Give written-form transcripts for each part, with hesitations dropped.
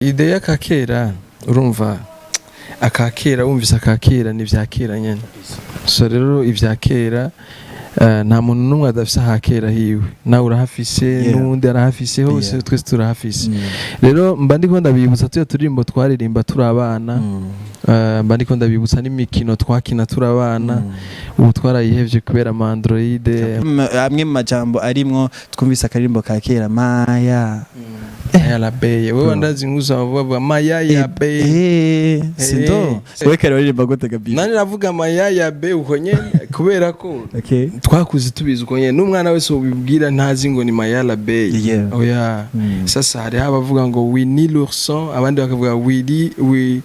Idée y'akakera, urumva akakera, wumvise akakera ni ivya kera nyene. So rero ivya kera, nta muntu n'umwe adafise ahakera hiwe. Nawe urahafise, n'uwundi arahafise, hose twese turahafise. Rero mba ndiko ndabibutsa tuya turirimbo twaririmba turi abana. Mba ndiko ndabibutsa n'imikino twakina turi abana. Ubu twarayihevye kubera ama Android. Amwe mu majambo arimwo, twumvise akaririmbo ka kera, maya. Maya la beye, wewe ndazi nguza bavuga maya ya beye. Sindo. Wewe kare waririmba gute, Gabi? Nani navuga maya ya be uko nyene, kubera ko twakuze tubizi uko nyene. N'umwana wese ubibwira ntazi ngo ni maya la beye. Oya. Sasa hariho abavuga ngo Winnie l'ourson, abandi bakavuga Willy we,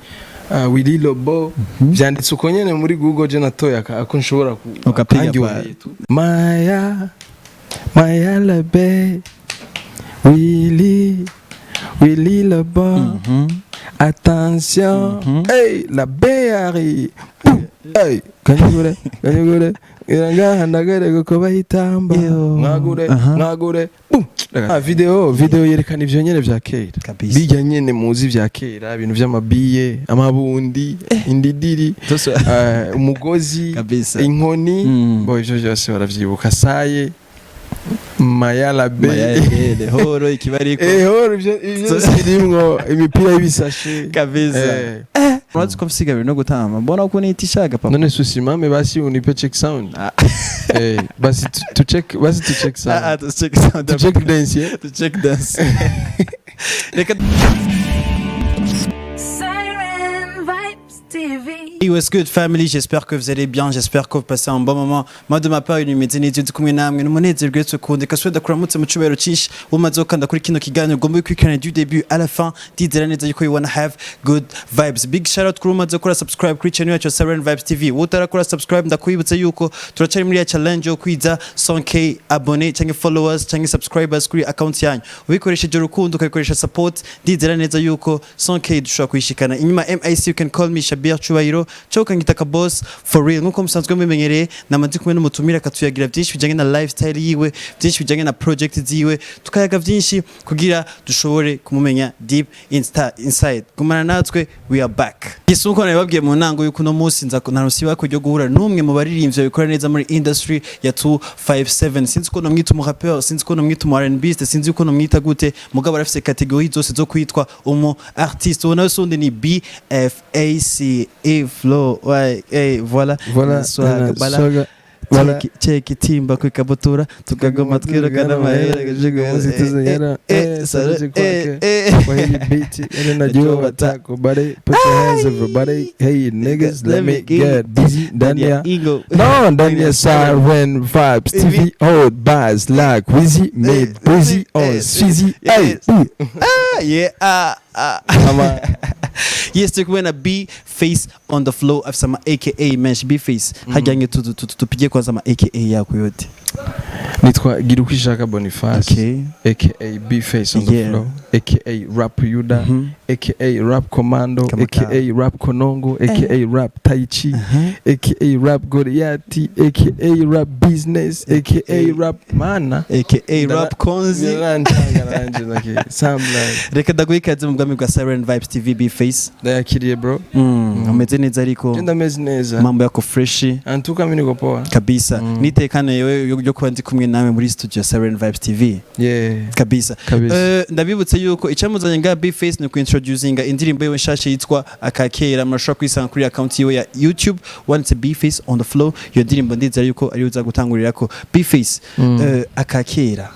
Willy Lobo. Vyanditse uko nyene muri Google. Je natoye ako nshobora Ukapiga kandyoheye pale. Tu. Maya, maya la be, Willy, Willy Lobo. Attention. Hey, la baie arrive. Hey, kanyugure, kanyugure. Ngaha ndagere ko bahitamba. Yo. Mwagure, mwagure. Boom. Ah, video yerekana ivyo nyene vya kera. Bijya nyene muzi vya kera, ibintu vy'amabiye, amabundi, indidiri, umugozi, inkoni. Bo ivyo vyose baravyibuka. Saye Maya la Maya be. Beye, horo ikibariko. Horo ivyo birimwo imipira y'ibisashe. Urazi ko mfise igabiro no gutamba, mbona uko nitishaga papa. None usimame basi unipe check sound. Ah. Basi tu check, basi tu check sound. Ah, tu check sound. Tu check dance, yeah? Tu check dance. Reka. Siren Vibes TV. Hey, what's good family? J'espère que vous allez bien, j'espère que vous passez un bon moment. Moi, de ma part, ibintu bimeze neza, ndi kumwe namwe n'umunezero uretse kundi kasubira kuramutse mu cubahiro cinshi. Umaze gukanda kuri kino kiganiro, ugomba gukurikirana du début à la fin. Ndizera neza yuko you wanna have good vibes. Big shout out kuri umaze gukora subscribe kuri channel yacu ya Siren Vibes TV. Utarakora subscribe, ndakwibutsa yuko turacari muri ya challenge yo kwiza 100K abonnés cyangwa followers cyangwa subscribers kuri account yanyu. Ubikoresheje urukundo, ukabikoresha support, ndizera neza yuko 100K dushobora kuyishikana. Inyuma MIC, you can call me Shabir Cubahiro cyo ukangita ka boss for real. Nkuko musanzwe mubimenyereye, namaze kumwe n'umutumira akatuyagira byinshi bijanye na lifestyle yiwe, byinshi bijanye na project ziwe, tukayaga byinshi kugira dushobore kumumenya deep inside. Gumana natwe, we are back. Yes, nkuko nabibabwiye mu ntango yuko uno munsi nza narusiba kujya guhura n'umwe mu baririmbyi babikora neza muri industry ya 257. Sinzi ko nomwita umurapeur, sinzi ko nomwita umu R&B, sinzi ko nomwita gute, mugabo arafise catégorie zose zo kwitwa umu artiste. Uwo nawe sundi ni BFAC E Flow. Ouais, hey, voilà. Voilà. Swag, bala. Swag, voilà. Cheki cheki timba kwikabutura tukagoma twirukana amahera. Muzi tuzanyara, saluti kwake. Kwa hili beat, yani najua watakubali. Put your hands, everybody. Hey niggas, let me get busy ndani ya Ingo. No, ndani ya Siren Vibes TV, hold bars like Wizzy made busy on Swizzy. Hey. Ah, yeah, ah, ah. Ama Yes, turi kumwe na B Face on the floor, afise ama AKA menshi. B Face, hajyanye tupige kwanza ama AKA yako yote. Nitwa Girukwishaka Boniface, aka B Face on the floor, aka Rap Yuda, aka Rap Commando, Kama aka Rap Konongo, aka Rap Tai Chi, aka Rap Goliath, aka Rap Business, aka Rap Mana, aka Rap Konzi. Birantanga nanje nake Samla. Reka ndaguhe ikaze mu bwami bwa Siren Vibes TV, B Face. Ndayakiriye, bro. Umeze neza ariko? Je ndameze neza. Mambo yako fresh? Antuka mimi niko poa. Kabisa. Nitekane yewe yo kuba ndi kumwe nawe muri studio ya Siren Vibes TV. Kabisa. Kabisa. Ndabibutse yuko icamuzanye nga B Face ni kuintroducinga indirimbo yiwe nshasha yitwa Akakera. Murashobora kuyisanga kuri account yiwe ya YouTube wanditse B Face on the floor. Iyo ndirimbo ndizera yuko ariyo uza gutangurirako. B Face, Akakera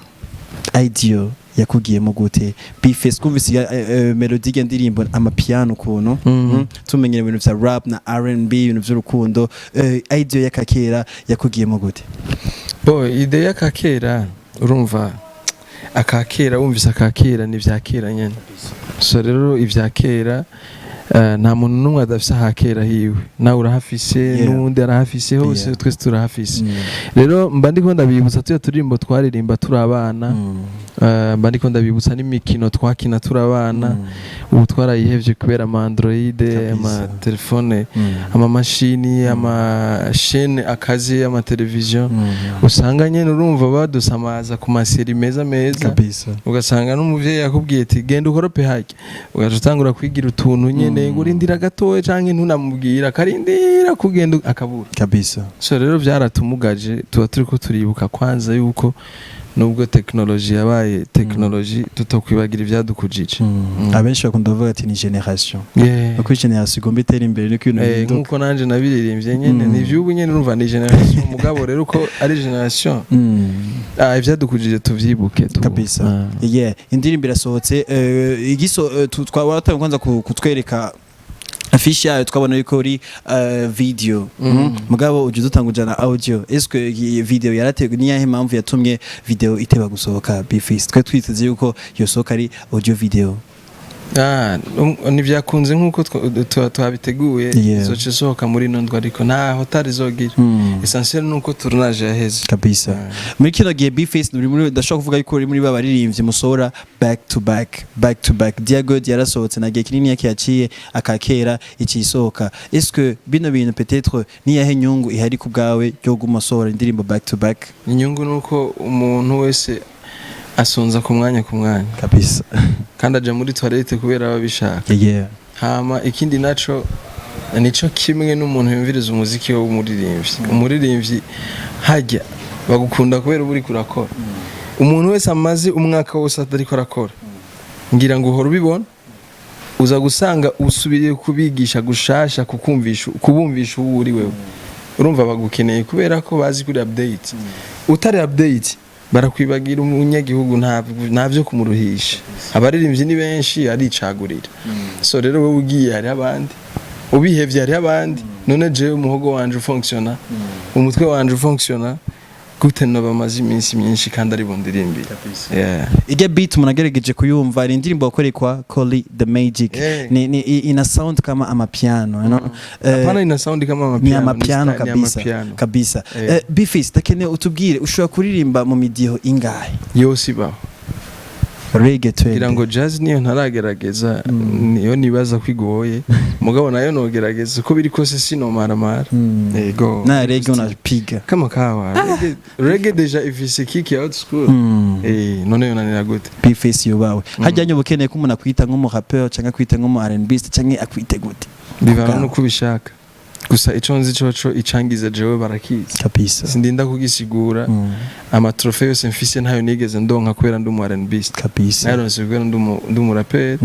idea yakugiyemo gute, B Face? Twumvise melody y'iyo ndirimbo, amapiano ukuntu tumenyera ibintu vya rap na R&B, ibintu vy'urukundo. Idea y'Akakera yakugiyemo gute? Bo idée y'akakera, urumva akakera, wumvise akakera ni ivya kera nyene. So rero ivya kera, Nta muntu n'umwe adafise ahakera hiwe. Nawe urahafise, n'uwundi arahafise, hose twese turahafise. Rero mba ndiko ndabibutsa tuya turirimbo twaririmba turi abana. Mba ndiko ndabibutsa n'imikino twakina turi abana. Ubu twarayihevye kubera ama Android, amatelefone, amamashini, amashene akaze, amateleviziyo. Usanga nyene urumva badusamaza ku ma séries meza meza. Ugasanga n'umuvyeyi yakubwiye ati: "Genda ukorope harya", ugaca utangura kwigira utuntu nyene ngo urindira gatoya, canke ntunamubwira, akarindira kugenda akabura. So rero byaratumugaje. Tuba turiko turibuka kwanza yuko nubwo tekinoloji yabaye tekinoloji, tutokwibagira ivyadukujije. Abenshi bakunda kuvuga ati ni génération, uko génération igomba itera imbere niko ibintu Eh, bihinduka. Nkuko nanje nabiririmbye nyene, ni ivy'ubu nyene. Urumva ni génération, mugabo rero uko ari génération, ivyadukujije tuvyibuke tu. Yeah, indirimbo irasohotse, igiso twawataye kwanza kutwereka affiche yayo, twabona yuko uri video. Mugabo uje dutanga na audio. Est-ce que iyi video yaratewe niyahe mpamvu yatumye video iteba gusohoka, B-Face? Twe twiteze yuko yosohoka ari audio video. Ntibyakunze nk'uko twabiteguye. Izoca isohoka muri ino ndwi, ariko ntaho utarizogira. Essentiel ni uko tournage yaheze. Muri kino gihe, B-Face, uri muri, ndashobora kuvuga yuko uri muri ba baririmbyi musohora back to back, back to back. Dear God yarasohotse, nagiye kinini yakiyaciye akakera ikisohoka. Est-ce que bino bintu peut-être niyahe nyungu ihari ku bwawe ryo gumosohora indirimbo back to back? Inyungu ni uko umuntu wese asonza ku mwanya ku mwanya, kandi aja muri toilette kubera aba abishaka. Hama ikindi naco, nico kimwe n'umuntu yumviriza umuziki w'umuririmbyi. Umuririmbyi hajya bagukunda kubera uba uriko urakora. Umuntu wese amaze umwaka wose atariko arakora, ngira ngo uhora ubibona, uza gusanga usubiriye kubigisha gushasha, kukumvisha, kubumvisha uwo uri wewe. Urumva bagukeneye kubera ko bazi kuri update. Utari update barakwibagira. Umunyagihugu ntabyo kumuruhisha. Abaririmbyi ni benshi, aricagurira. So rero wowe ugiye hariho abandi, ubihevye hariho abandi. None jewe umuhogo wanje ufonctiona, umutwe wanje ufonctiona gute no bamaze iminsi myinshi kandi ari bundirimbire? Yeah. Ijya beat umuntu agerageje kuyumva, ni indirimbo wakoreye kwa Colly the Magic. Ni ina sound kama amapiano, you know? Hapana, ina sound kama Ni amapiano. amapiano. Ni Kabisa. Amapiano. Kabisa. B-Face, ndakeneye utubwire, ushobora kuririmba mu midiho ingahe? Yose ibaho. Reggae, twende. Ngira ngo jazz niyo ntaragerageza, niyo nibaza ko igoye, mugabo nayo nogerageza. Uko biri kose sinomaramara. Yego. Na reggae unapiga? Kama kawa. Reggae, reggae déjà ifise kick ya old school. None yonanira gute? B-Face yubawe. Hajya nyuma ukeneye ko umuntu akwita nk'umu rapper cyangwa akwita nk'umu R&B cyangwa akwite gute? Bivana Kubwawe. nuko ubishaka. Gusa ico nzi coco, icangiza jewe barakizi. Sindinda kugisigura. Ama trophées yose mfise ntayo nigeze ndonka kubera ndi umu R&B. Nayaronse kubera ndi umuraperi.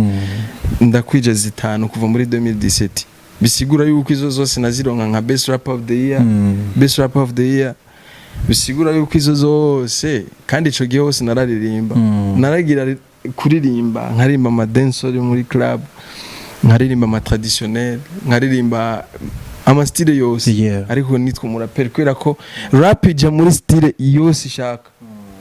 Ndakwije 5 kuva muri 2017, bisigura yuko izo zose nazironka nka best rapper of the year. Best rapper of the year bisigura yuko izo zose, kandi ico gihe hose nararirimba. Naragira kuririmba, nkaririmba ama dancehall muri club, nkaririmba ama traditionnel, nkaririmba ama style yose. Ariko nitwa umuraperi kubera ko rap ija muri style yose ishaka.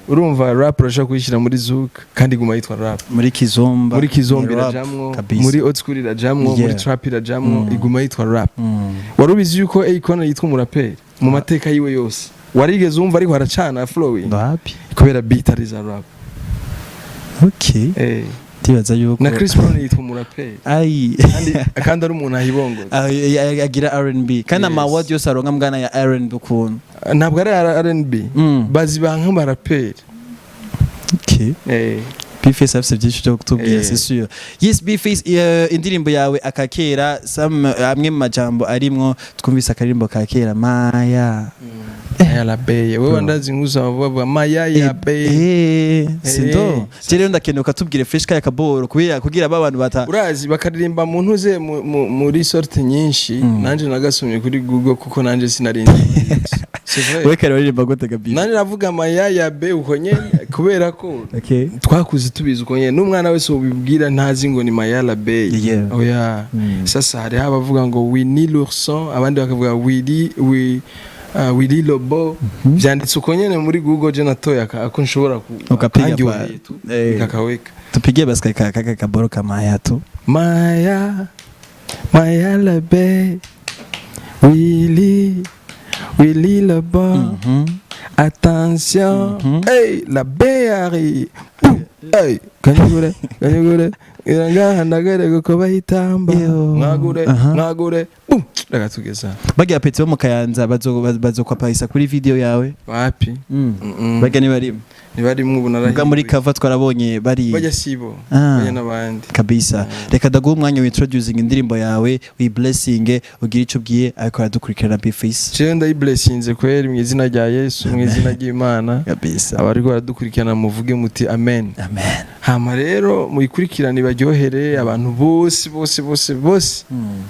Urumva rap urashobora kuyishyira muri zouk kandi iguma yitwa rap. Muri kizomba. Muri kizomba Ni rap. irajamwo. Muri old school irajamwo, muri trap irajamwo. Iguma yitwa rap. Wari ubizi yuko Akon yitwa umuraperi mu mateka yiwe yose? Warigeze wumva ariko aracana flowing? Wapi. Kubera beat ari za rap. Ndibaza yuko Na Chris Brown yitwa umuraperi. Ai. Kandi ari umuntu ahibongoza. Agira R&B kandi ama award yose aronka mbwana ya R&B ukuntu. Ntabwo ari R&B. Bazibaha nk'abaraperi. B-Face afise byinshi byo kutubwira. C'est sûr. Yes, B-Face, indirimbo yawe akakera, some amwe mu majambo arimwo twumvise akaririmbo ka kera, Maya. Maya la beye, wewe ndazi nkuza bavuga Maya ya beye. Sindo. Je rero ndakeneye ukatubwire fresh kaya kaboro kubera kugira aba bantu bata Urazi bakaririmba mu ntuze muri sorte nyinshi. Nanje nagasomye kuri Google kuko nanje sinarindi. C'est vrai. We kare baririmba gute gabi? Nanje navuga Maya ya be uko nyene kubera ko twakuze tubizi uko nyene. N'umwana wese ubibwira ntazi ngo ni Maya la beye. Oya. Sasa hariho abavuga ngo Winnie l'ourson, abandi bakavuga Willy we Willy Lobo. Vyanditse uko nyene muri Google. Je natoye ako nshobora ku Ukapiga kanyoheye tu. Eh. Kakaweka. Tupigie basi kaka kaboro kama Maya tu. Maya. Mayalabe Willy Willy le bon. Attention. Hey, la baie arrive. Hey, kanyugure, kanyugure. Ngaha ndagere kuko bahitamba. Yo. Mwagure, mwagure. Boom. Reka tugeza. Bagira petit bo mu Kayanza bazokwapahisa kuri video yawe? Wapi? Baga nibarimo? Ntibarimwo, ubu Mbwa muri narahinduye. cover twarabonye bari. Bajya sibo. Ah. Bajya n'abandi. Kabisa. Reka ndaguha umwanya wintroducing indirimbo yawe, wiblessing, ugire icyo ubwiye ariko aradukurikirana, B-Face. Jewe ndayiblessinze kweri mu izina rya Yesu, mu izina ry'Imana. Abariko baradukurikirana muvuge muti amen. Amen. Hama rero muyikurikirane, baryohere abantu bose bose bose bose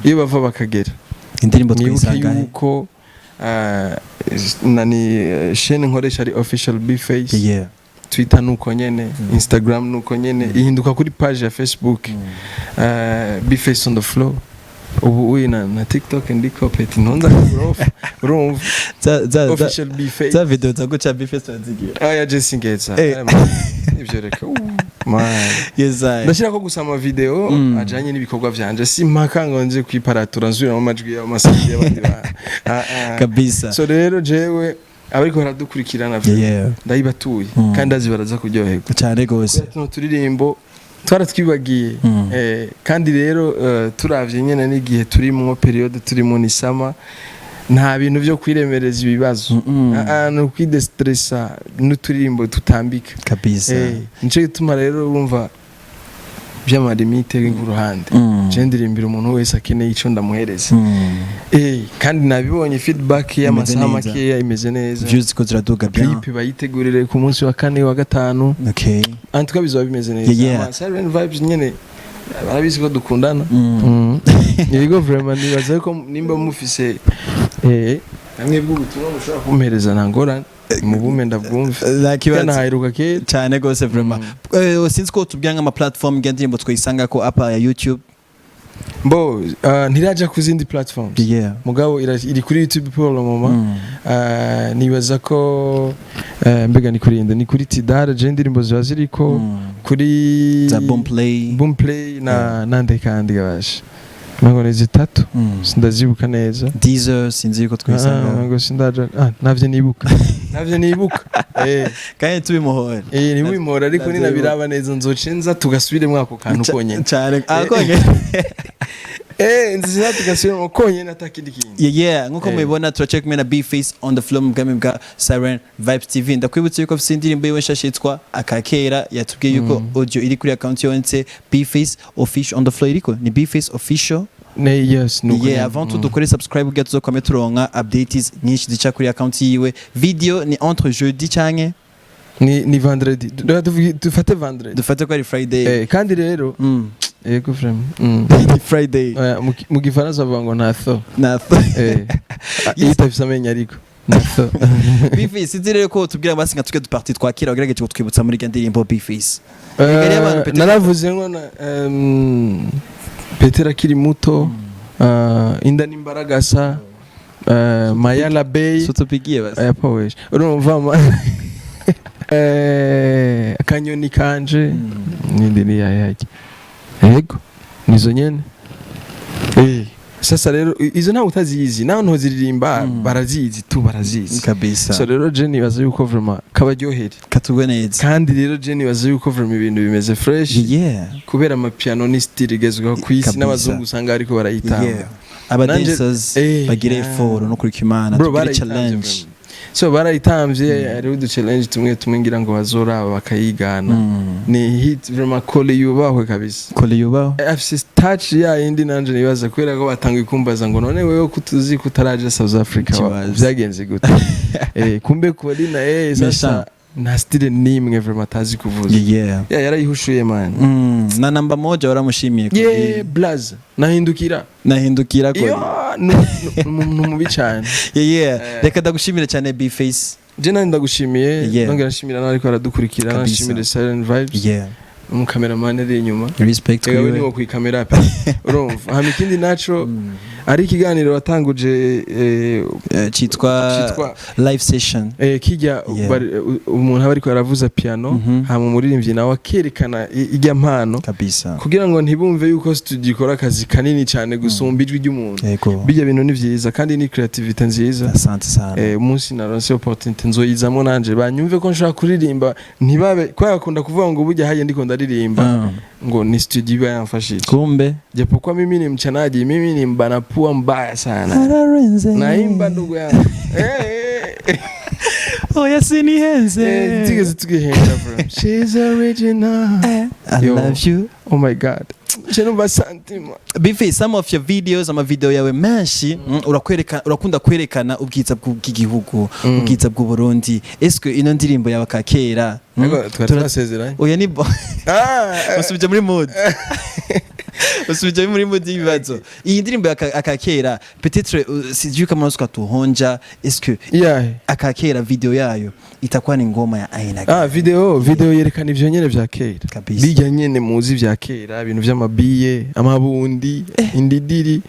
iyo bava bakagera. Indirimbo Mwibuke twayisanga he? yuko nani chaîne nkoresha ari Official B-Face. Twitter nuko nyene, Instagram nuko nyene, ihinduka kuri page ya Facebook, B-Face on the floor. Ubu uyi na TikTok ndiko petit ntonza kurofa, urumva? Za Official B-Face. Za video za guca B-Face wazigira? Aya Jesse Ngeza. Ivyo reka. Man. Yes, I. Ndashirako gusa ama video ajanye n'ibikorwa vyanje, si mpaka ngo nje kwiparatura nsubiramo amajwi y'amasandi y'abandi bantu. Ah, ah. So rero jewe abariko baradukurikirana, ndayibatuye kandi azi baraza kuryoherwa. Cyane gose. Kubera tuno turirimbo twaratwibagiye. Kandi rero turavye nyene n'igihe turimwo, période turimo ni summer, nta bintu vyo kwiremereza ibibazo. Ah, ah, ni ukwidestressa n'uturirimbo tutambika. Nico gituma rero wumva vy'amalimite ku ruhande. Je ndirimbira umuntu wese akeneye ico ndamuhereza. Kandi nabibonye feedback y'amasaha neza. makeya imeze neza. Views ko ziraduga bien. Clip bayitegurire ku munsi wa kane, wa gatanu. En tout cas bizoba bimeze neza. Ama Siren Vibes nyene barabizi ko dukundana. Yego, vraiment nibaza ko nimba mufise namwe bw'ubutumwa mushobora kumpereza, nta ngorane, mubume ndabwumve. Nta kibazo. Nahaheruka kera. Cyane gose vraiment. Sinzi ko tubwira nk'ama platform y'indirimbo twayisanga ko apa ya YouTube. Bo ntiraja ku zindi platforms. Mugabo iri kuri YouTube pour le moment. Nibaza ko mbega ni kuri inde? Ni kuri Tidal je indirimbo ziba ziriko, kuri za Boomplay. Boomplay na nande kandi gabasha ngo ni zitatu. Sindazibuka neza. Deezer sinzi yuko twayisanga. Ngo sindaja, navyo nibuka, navyo nibuka. Kandi tubimuhora. Ntiwimora, ariko Navyo ninabiraba neza nzoce nza tugasubiremo ako kantu konyene. Cyane, ah, konyene. Nziza tugasubiremo konyene atakindi kintu. Yeah, nkuko mubibona turacyari kumwe na B-Face on the floor mu bwami bwa Siren Vibes TV. Ndakwibutsa yuko afite indirimbo yiwe nshasha yitwa Akakera. Yatubwiye yuko audio iri kuri account yonse B-Face Official on the floor, iriko ni B-Face Official. Ne, yes, nuko nyene. Avant tout dukore subscribe kugira tuzokwame turonka updates nyinshi zica kuri account yiwe. Video ni entre jeudi canke Ni vendredi. Reka dufate vendredi. Dufate ko ari Friday. Kandi rero yego, vraiment. Ni Friday. Oya, mu gifaransa bavuga ngo nta tho. Na Iyo itafise amenyo, ariko nta tho. B-Face, sinzi rero ko tubwira basi nka tujye duparti twakira wagerageje kutwibutsa muri iyo ndirimbo, B-Face. Hariyo abantu Naravuze ngo na Petero akiri muto, inda n'imbaragasa, Mayala Bay. Sutupigiye basi. Aya powesha urumva akanyoni kanje nindi ni yayajya, yego nizo nyene. Sasa rero izo ntawe utazizi, nawe ntoziririmba, barazizi tu, barazizi. So rero je nibaza yuko vraiment kabaryohere. Katugwe neza. Kandi rero je nibaza yuko vraiment ibintu bimeze fresh kubera amapiano ni style igezweho ku isi, n'abazungu usanga ariko barayitanga. Aba dancers bagire effort no kurika Imana. Bro, tugire barayitamvye challenge. vraiment. So barayitamvye, hariho udu challenge tumwe tumwe ngira ngo bazoraba bakayigana. Ni hit vraiment, kole yubahwe kabisa. Kole yubaho. Afise touch ya yindi nanje nibaza kubera ko batanguye kumbaza ngo none wewe kutuzi kutaraje South Africa Kibazo. vyagenze gute? Kumbe Colina sasa Méchant. nta style nimwe vraiment atazi kuvuza. Yeah, yarayihushuye man. Na namba moja waramushimiye kuri Yeah, Blaze nahindukira. Nahindukira kuri Iyo ni mubi cyane. Reka ndagushimire cyane, B-Face. Je nandi ndagushimiye. Nongera nshimira n'abariko baradukurikira. Nshimire Silent Vibes, umukameramani ari inyuma. Respect Ewe kuri niwo we. kwikamera pe, urumva. Hama ikindi naco Ari ikiganiro watanguje Citwa citwa live session. Kijya umuntu aba ariko aravuza piano, hama umuririmbyi nawe akerekana ijya mpano kugira ngo ntibumve yuko studio ikora akazi kanini cyane gusumba ijwi ry'umuntu. Bijya bintu ni vyiza kandi ni creativity nziza. Asante sana. Umunsi naronse opportunity nzoyizamo nanje banyumve ko nshobora kuririmba, ntibabe kubera bakunda kuvuga ngo burya haye ndiko ndaririmba ngo ni studio iba yamfashije, kumbe japokuwa mimi ni mchanaji, mimi ni mbanapua mbaya sana. Ararenze. Naimba, ndugu yangu. Oya, sinihenze. Tigeze tugihenda, bro. She's original. I Yo. love you. Oh my God, je numva sentiment. B-Face, some of your videos, ama video yawe menshi, urakwereka, urakunda kwerekana ubwiza bw'igihugu, ubwiza bw'u Burundi. Est-ce ino ndirimbo yawe kakera, Ariko twari twasezeranye. Oya, ni bo. Ah. Usubije muri mood, usubije muri mood y'ibibazo. Iyi ndirimbo ya akakera, peut-être sijui kama unaweza ukatuhonja, est-ce que akakera video yayo itakuwa ni ngoma ya aina gani? Ah, video yerekana ivyo nyene vya kera. Bijya nyene muzi vya kera, ibintu vy'amabiye, amabundi, indidiri,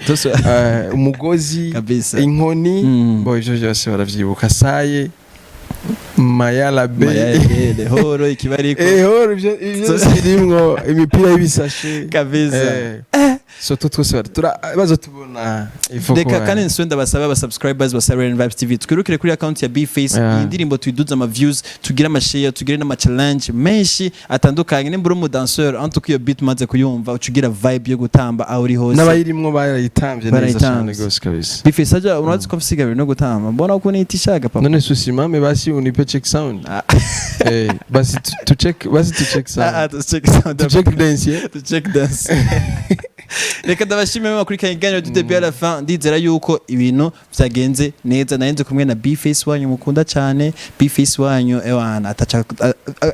umugozi, inkoni. Bo ivyo vyose baravyibuka, saye mayala be. Mayele, horo ikibariko. Horo ivyo birimwo imipira y'ibisashe. So twose bazo tubona ifo. Reka kandi nsubire ndabasaba aba subscribers ba Siren Vibes TV, twirukire kuri account ya B-Face. Iyi ndirimbo tuyiduze ama views, tugire ama share, tugire n'ama challenge menshi atandukanye. Nimba uri umu danseur, en tout cas iyo beat maze kuyumva uca ugira vibe yo gutamba aho uri hose. N'abayirimwo barayitambye neza Barayitambye. cyane gose kabisa. B-Face, aja unazi ko mfise igabiro no gutamba, mbona uko nitishaga papa. None usimame basi unipe check sound. Ah. Basi tu check, basi tu check sound. Ah, ah, tu check sound. Tu check dance, yeah? Tu check dance. Reka ndabashimire mukurikirana ikiganiro du début à la fin. Ndizera yuko ibintu vyagenze neza. Narenze kumwe na B-Face wanyu mukunda cyane, B-Face wanyu ewana ataca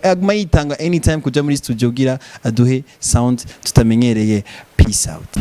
aguma yitanga anytime kuja muri studio kugira aduhe sound tutamenyereye. Peace out.